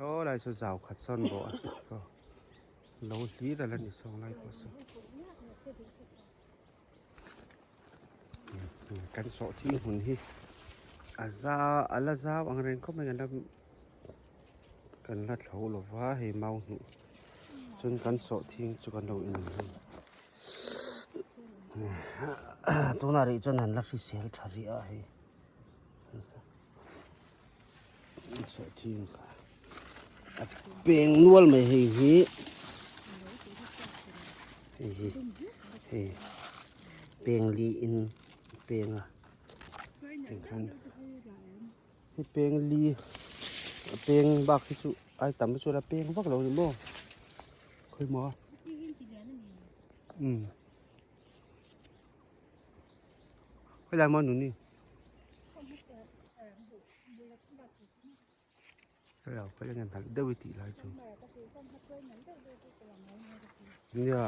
Saw lai saw zau khat sawn bawh a saw lo hlir a la ni saw lai pawh saw kan sawhthing hmun hi a za a la zau ang reng khawp mai kan la kan la thlo lo va hei mau hnuh chuan kan sawhthing chu kan lo in tunah rih chuan an la hrisel tha rih a hei. Sawhthing kha a peng nual mai hei hi hei hi hei peng li in a peng a tikhan hei peng li a peng bak hi chu ai tam hi chuan a peng vak lo a ni maw khawi maw umm helai maw nuni. Hello ka la nalh deuh i tih lai chu nia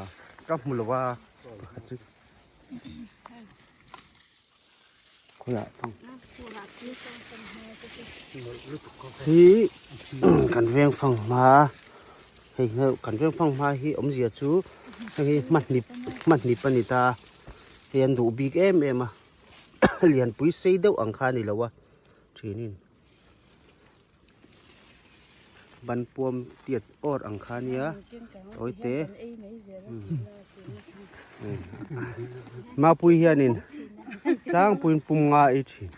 ka hmu lo a pakhat chu khawiah hi kan veng fang hma hei kan veng fang hma hi awmzia chu hei hi hmahnip hmahnip a ni ta hei an duh bik em em a. Lianpui sei deuh ang kha a ni lo a thinin ban puam tiat awr ang kha a nia tawi te mapui hianin tlangpuiin pum nga ei thin.